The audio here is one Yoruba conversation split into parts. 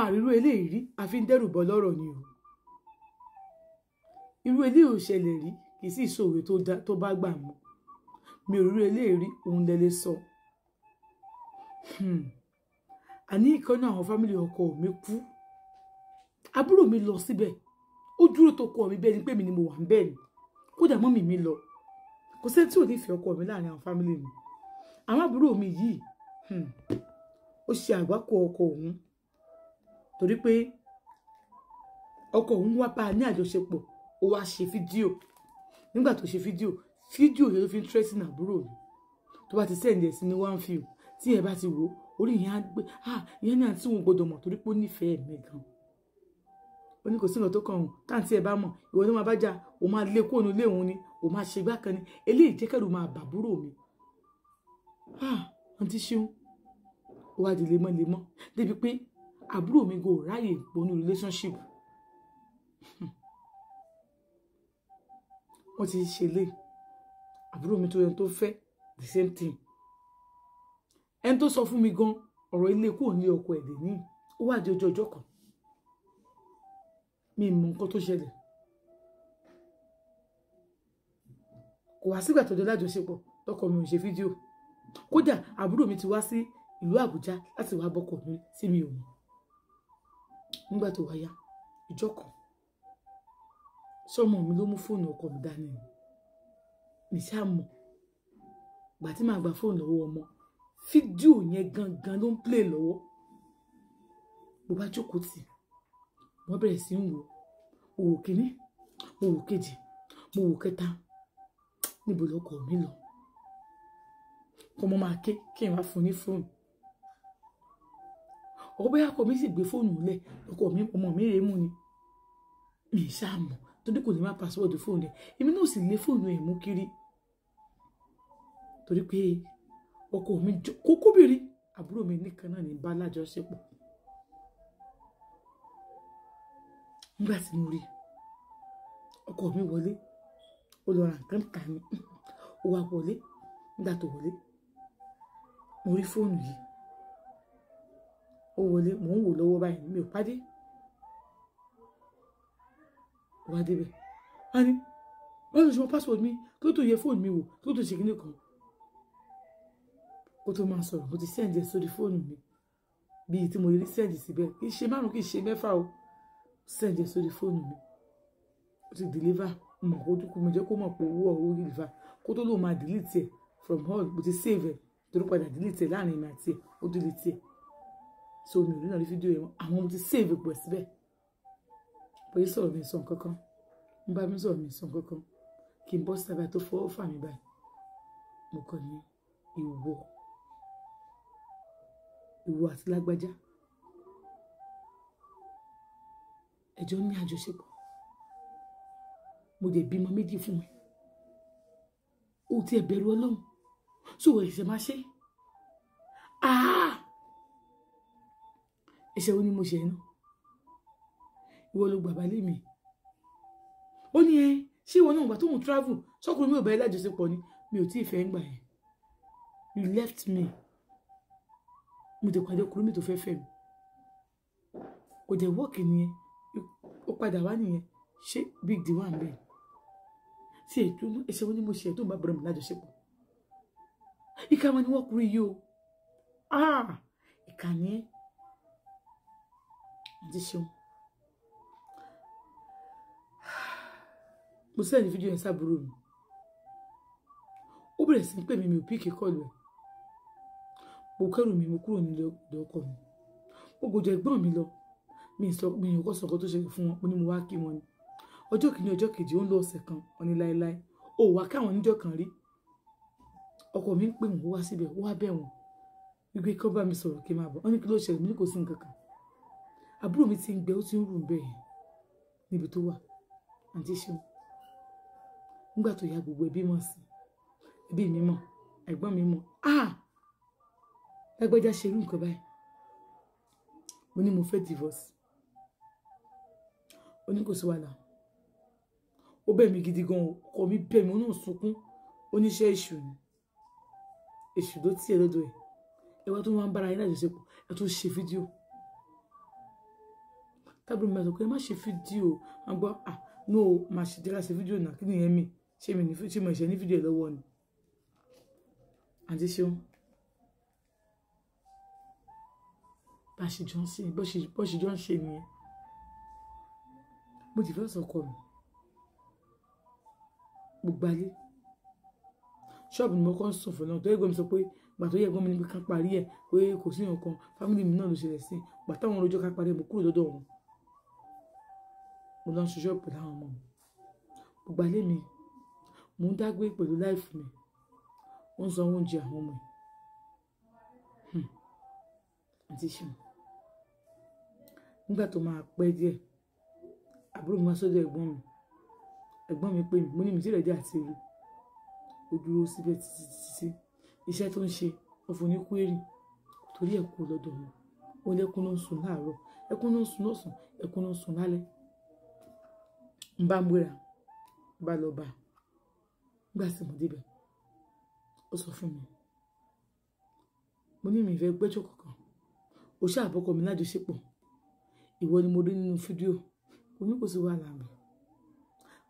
Àrírú eléyìí rí, àfi ń dẹ́rù bọ́ lọ́rọ̀ ni o. Irú eléyìí ò ṣẹlẹ̀ rí, kì í sì ṣòwe tó bá gbà mú. Mi ò rírú eléyìí rí, òun lẹ lè sọ. Àní ìkan náà àwọn fámìlì ọkọ mi kú. Àbúrò mi lọ síbẹ̀. Ó dúró tó kọ mi bẹ́ẹ̀ ni pé mi ni mo wà ń bẹ́ẹ̀ ni. Kódà mọ́mì mi lọ. Kò sẹ́ni tí ò ní fẹ́ ọkọ mi láàrin àwọn fámìlì mi. Àwọn àbúrò mi yìí, ó ṣe àgbákò ọkọ òun. Torí pé ọkọ òun wá bá a ní àjọṣepọ̀, ó wá ṣe fídíò. Nígbà tó ṣe fídíò, fídíò yẹn ló fi ń threaten àbúrò mi. Tó bá ti send ẹ̀ sí ní one view, tí ẹ bá ti wò ó, orí ìyẹn á gbé, ìyẹn ní àǹtí òun gbọdọ̀ mọ̀ torí pé ó nífẹ̀ẹ́ mi gan. Ó ní kò sí nǹkan tó kàn òun, táǹtí ẹ bá mọ̀, ìwọ ni máa bá jà, òun máa lé kúrò nílé òun ni, òun máa ṣe igbá kan ni. Eléyìí jẹ́ kẹ́rù máa bàbúrò mi. Àǹtí ṣeun, ó wá di lemọ́lemọ́ débi pé àbúrò mi kò ráyè wọnú relationship. Wọ́n ti ṣe lé àbúrò mi tó yẹn tó fẹ́ the same thing. Ẹni tó sọ fún mi gan ọ̀rọ̀ ilé kúrò ní ọkọ ẹ̀dẹ̀ ní ó wá di ọjọ́ ọjọ́ kan. Mi mọ nǹkan tó ṣẹlẹ̀. Kò wá sígbà tó jọ lájọṣepọ̀ tọkọ mi ò ṣe fídíò. Kódà àbúrò mi ti wá sí ìlú Àbújá láti wá bọ́kọ mi tí mi ò mọ̀. Nígbà tó wá yá, ìjọ́ kan, sọmọ mi ló mú fóònù ọkọ mi dání ni. Mi ṣáà mọ̀. Ìgbà tí màá gba fóònù lọ́wọ́ ọmọ, fídíò yẹn gangan ló ń play lọ́wọ́. Mo bá jókòó tì, wọ́n bẹ̀rẹ̀ sí ń wò. Mo wò kíní, mo wò kejì, mo wò kẹta. Níbo lọkọ mi lọ? Kọ́mọ máa ké kí n wá fún ní fóònù. Ọkọ bóyá ọkọ mi sì gbé fóònù lẹ̀, ọkọ mi, ọmọ mi rèé mú ni. Mi ṣáà mọ̀ torí kò ní má pàṣíwọ́ọ̀dù fóònù ẹ̀. Èmi náà sì lé fóònù ẹ̀ mú kiri. Torí pé ọkọ mi kókóbìnrin, àbúrò mi nìkan náà ní bá lájọṣepọ̀. Nígbà tí mo rí ọkọ mi wọlé, ó lọ ra nǹkan tà ní, ó wá wọlé. Nígbà tó wọlé, mo rí fóònù yìí. Ó wọlé, mò ń wò lọ́wọ́ báyìí, mi ò pàdé. Ó wá débẹ̀. Wọ́n ní, wọ́n lọ ṣe mọ password mi, kí ló tó yẹ fóònù mi wò, kí ló tó ṣe kíní kan. Kó tó máa sọ̀rọ̀, mo ti send ẹ̀ sórí fóònù mi. Bí tí mo rí send síbẹ̀, kì í ṣe márùn-ún, kì í ṣe mẹ́fà o. Send ẹ̀ sórí fóònù mi. Ó ti deliver, mo mọ̀ kó tó kú, mo jẹ́ kó mọ̀ pé owó ọ̀hún deliver. Kó tó lóun máa delete ẹ̀ from all, mo ti save ẹ̀ torí padà delete ẹ̀ láàrin èmi àti ẹ̀, ó delete ẹ̀. So mi ò rí náà rí fídíò yẹn mọ́, àwọn mo ti save pẹ̀ síbẹ̀. Bóyá sọ̀rọ̀ mi sọ nǹkan kan, ń bá mi sọ̀rọ̀ mi sọ nǹkan kan, kí n bọ́ sábà tó fọwọ́ fà mí báyìí. Mo kàn ní ìwọ, ìwọ àti lágbájá. Ẹjọ́ ní àjọṣepọ̀. Mo dẹ̀ bímọ méjì fún ẹ. O ti ẹ̀ bẹ̀rù Ọlọ́run. So ẹ̀ṣẹ̀ máa ṣe. Ẹ̀ṣẹ̀ wo ni mo ṣe náà? Ìwọ ló gbàgbá lé mi. Ó ní ẹ, ṣé ìwọ náà gbà tóun travel? Sọ́kùnrin mi ò bá ẹ lájọṣepọ̀ ni. Mi ò tí ì fẹ́ ń gbà yẹn. You left me. Mo ti pàdé ọkùnrin mi tó fẹ́ fẹ́ mi. Kò dẹ̀ wọ́ọ̀kì nìyẹn. Ó padà wá nìyẹn. Ṣé big deal wà ń bẹ̀? Tí ètò ẹ̀ṣẹ̀ wo ni mo ṣe tó ń bá bọ̀rọ̀ mi lájọṣepọ̀? Ìkà wọn ni wọ́n kúrò yìí o. Ìkà ni ẹ́. Àǹtí ṣeun. Mo send fídíò yẹn sábúrò mi. Ó bẹ̀rẹ̀ sí ní pè mí, mi ò píìkì kọ́ọ̀lù ẹ̀. Mo kẹ́rù mi, mo kúrò nílé ọ̀dọ̀ ọkọ mi. Mo gbọ́dọ̀ ẹ̀gbọ́n mi lọ. Mi sọ, mi ò kọ́ sọ nǹkan tó ṣẹlẹ̀ fún wọn, mo ní mo wá kí wọn ni. Ọjọ́ kìíní, ọjọ́ kejì, ó ń lọ ọ̀sẹ̀ kan, wọ́n ní láéláé. Ó wá káwọn níjọ́ kan rí. Ọkọ mi ń pè wọ́n, ó wá síbẹ̀, ó wá bẹ̀ wọ́n. Wípé kí wọ́n bá mi sọ̀rọ̀ kí n máa bọ̀. Wọ́n ní kí ló ṣẹlẹ̀, mo ní kò sí nǹkan kan. Àbúrò mi ti ń gbẹ, ó ti ń rù bẹ́ẹ̀ níbi tó wà. Àǹtí ṣeun. Nígbà tó ya gbogbo ẹbí mọ̀ sí. Ẹbí mi mọ̀, ẹ̀gbọ́n mi mọ̀. Lágbájá ṣe irú nǹkan báyìí. Mo ní mo fẹ́ divorce. Ó ní kò sí wàhálà. Ó bẹ̀ mí gidi gan o. Ọkọ mi bẹ̀ mí, ó náà sunkún. Ó ní iṣẹ́ èṣù ni. Èṣù ló tì ẹ́ lọ́dọ̀ ẹ̀. Ẹ wá tó máa ń bára yín lájọṣepọ̀, ẹ tún ṣe fídíò. Tábìlì mi máa sọ pé má ṣe fídíò, wọn gbọ́ ah no, má ṣe jẹ́ ká ṣe fídíò náà, kí nìyẹn mi ṣé mi ní ṣé mo ṣe ní fídíò lọ́wọ́ ni. Àǹtí ṣeun, bá ṣe jọ ń ṣe bó ṣe jọ ń ṣe nìyẹn. Mo ti fẹ́ sọkọ mi, gbogbo alẹ́ ṣọ́ọ̀bù ni mo kọ́ ń sùn fún náà, tó ẹ̀gbọ́n mi sọ pé gbà tó yẹ ẹ̀gbọ́n mi ní pé ká parí ẹ̀, pé kò sí nǹkan fámìlì mi náà ló ṣẹlẹ̀ sí, gbà táwọn olójó ká parí ẹ̀, mo kúrò lọ́dọ̀ wọn, mo lọ ń ṣe ṣọ́ọ̀bù pẹ̀lú àwọn ọmọ mi. Gbogbo alẹ́ mi mo ń dágbé pẹ̀lú láìfù mi, wọ́n ń san oúnjẹ àwọn ọmọ ẹ̀. Àti ṣeun, nígbà tó máa pẹ́ díẹ̀, àbúrò mi wá sọ́dọ̀ ẹ̀gbọ́n mi, ẹ̀gbọ́n mi pè mí, mo ní mi tí rẹ̀ dé àti rí, ó dúró síbẹ̀ títí títí, iṣẹ́ tó ń ṣe wọ́n fún ní kúérì torí ẹ̀ kú lọ́dọ̀ wọn. Ó lẹ́kún ló ń sùn láàárọ̀, ẹkún ló ń sùn lọ́sàn-án, ẹkún ló ń sùn lálẹ́. Ń bá múra, ń bá lọ bá, nígbà tí mo débẹ̀, ó sọ fún mi, mo ní mi ìfẹ́ gbẹ́jọ́ kankan, ó ṣàbọ̀kọ mi lájọṣepọ̀, ìwọ ni mo rí nínú fídíò, mo ní kò sí wàhálà mi,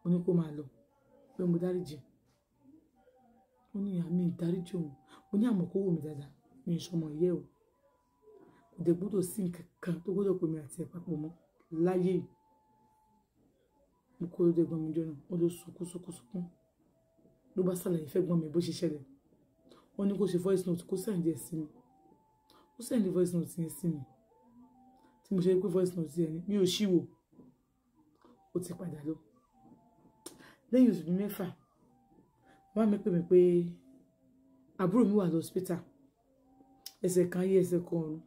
mo ní kó máa lọ, pé mo dáríjì. Ó ní àmì ìdáríjì òun, mo ní àmọ́ kó wò mí dáadáa, mi ì sọmọ ìyẹ́ o, kò dẹ̀ gbọ́dọ̀ sí nǹkan kan tó gbọ́dọ̀ pè mí àti ẹ̀ papọ̀ mọ́ láyé yìí. Mo kó lóde ẹ̀gbọ́n mi jọ náà, wọ́n ló sunkún sunkún sunkún, ló bá ṣàlàyé fẹ́gbọ́n mi bó ṣe ṣẹlẹ̀. Wọ́n ní kó ṣe voice note, kó send ẹ̀ sí mi, ó send voice note yẹn sí mi, tí mo ṣe pé voice note yẹn ni mi ò ṣí wò, ó ti padà lọ. Lẹ́yìn oṣù mẹ́fà, wọ́n á mi pè mí pé àbúrò mi wà lọ́sípítà, ẹsẹ̀ kan ayé ẹsẹ̀ kan ọ̀run,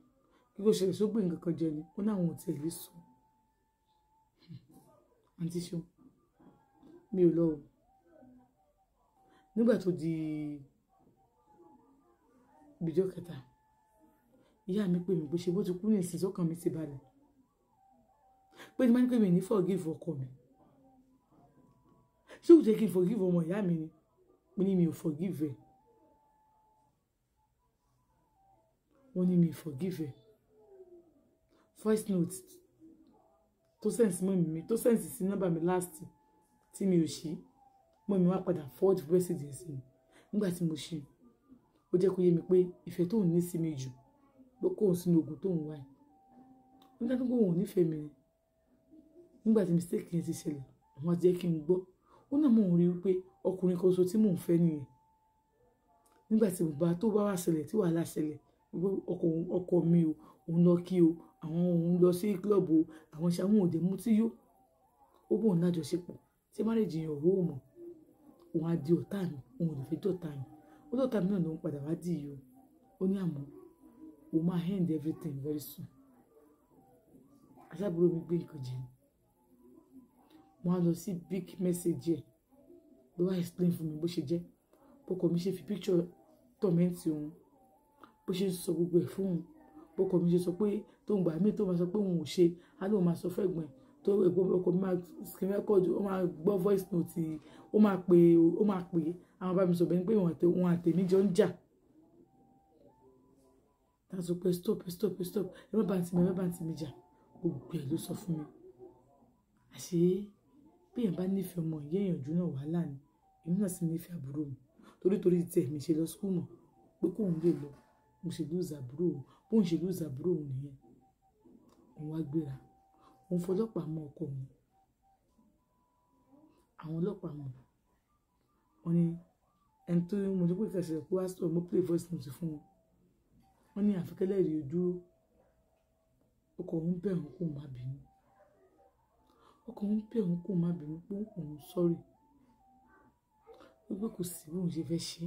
kí ló ṣẹlẹ̀ sógbè nǹkan kan jẹ ni, wọ́n náà wọn ò tiẹ̀ lè sùn. Àǹtí ṣeun, mi ò lọ o. Nígbà tó di ìjọ kẹta, ìyá mi pè mí pé ṣe bó ti kú ní ìsìn, sọ́kàn mi ti balẹ̀, pé ní máa ń pè mí ní forgive ọkọ mi, ṣé kò jẹ́ kí n forgive ọmọ ìyá mi ni, mo ní mi ò forgive ẹ̀, wọ́n ní mi ò forgive ẹ̀. Voice note tó sẹ́ǹsì mọ́ mi, tó sẹ́ǹsì sí nọ́mbà mi last tí mi ò ṣí, mọ́ mi wá padà forward message sí mi. Nígbà tí mo ṣí, ó jẹ́ kó yé mi pé ìfẹ́ tóun ní sí mi jù ló kó òun sínú ogun tóun wáyé. Nígbà tó kó òun nífẹ̀ẹ́ mi ni, nígbà tí mistake yẹn ti ṣẹlẹ̀, òun á jẹ́ kí n gbọ́. Ó náà mò ń rí wípé ọkùnrin kan ṣoṣo tí mò ń fẹ́ nìyẹn. Nígbà tí mo bá tó bá wá ṣẹlẹ̀, tí wàhálà ṣẹlẹ̀, wípé ọkọ mi o, òun lọ kí o, àwọn òun lọ sí club o, àwọn ṣe àwọn òde mú tí yó, ó bóun lájọṣepọ̀, tí marriage yẹn ò wó mọ́, òun á di ọ̀tá mi, òun ò lè fẹ́ dọ̀tá mi. Ó dọ̀tá mi náà ló ń padà wá dì yìí o. Ó ní àmọ́ òun máa end everything very soon. Aṣábúrò mi gbé nǹkan jẹ ni. Mo á lọ sí big message ẹ̀, ló wá explain fún mi bó ṣe jẹ́, bọ́kọ mi ṣe fi picture torment òun, bó ṣe sọ gbogbo ẹ̀ fún òun, bọ́kọ mi ṣe sọ pé tó ń gbà mí tó máa sọ pé òun ò ṣe, á lóun máa sọ fún ẹ̀gbọ́n ẹ̀, tó ẹ̀gbọ́n ọkọ mi máa screen record, ó máa gbọ́ voice note, ó máa pè, ó máa pè, àwọn bá mi sọ bẹ́ẹ̀ ni pé òun àtẹ̀mí jọ ń jà. Tá a sọ pé stop stop stop, ẹ má bá ti mi, ẹ má bá ti mi jà, gbogbo ẹ̀ ló sọ fún mi. Àṣé bí èèyàn bá nífẹ̀ẹ́ ọmọ ìyá èèyàn jù náà wàhálà ni, èmi náà sì nífẹ̀ẹ́ àbúrò mi, torí torí tiẹ̀ mi ṣe lọ school mọ̀ pé kóun lè lọ, mo ṣe lose àbúrò òun, bóun ṣe lose àbúrò òun nìyẹn. Òun wá gbéra, òun fọlọ́pàá mú ọkọ òun, àwọn ọlọ́pàá mú, wọ́n ní ẹni tó mo ní pé kẹsẹ̀ kó wá sọ̀rọ̀, mo play voice note fún wọn, wọ́n ní àfikẹ́lẹ́ rí dúró, ọkọ òun bẹ̀ òun kó má bínú, ọkọ òun bẹ̀ òun kó má bínú pé òun sorry, wípé kò sí bóun ṣe fẹ́ ṣe,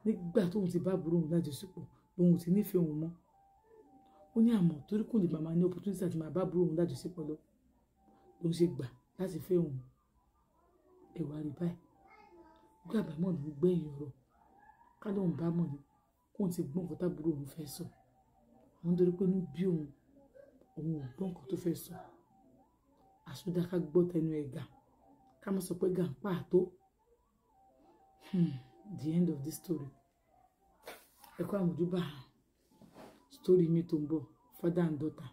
nígbà tóun ti bá àbúrò òun lájọṣepọ̀ lòun ò ti nífẹ̀ẹ́ òun mọ́. Ó ní àmọ́ torí kò lè máa ní opportunity àti máa bá àbúrò òun lájọṣepọ̀ lọ, lòun ṣe gbà láti fẹ́ òun. Ẹ̀wà rí báyìí, bí àbámọ̀ ló ń gbẹ̀yìn ọ̀rọ̀, ká lóun bá mọ̀ ni kóun ti gbọ́ nǹkan tábúrò òun fẹ́ sọ, àwọn nítorí pé inú bí òun, òun ò gbọ́ nǹkan tó fẹ́ sọ. Àsọdá ká gbọ́ tẹnu ẹ̀ gà, ká má sọ pé gà ń pàtó. The end of this story. Ẹ kú àmójúbà story mi tó ń bọ̀, father and daughter.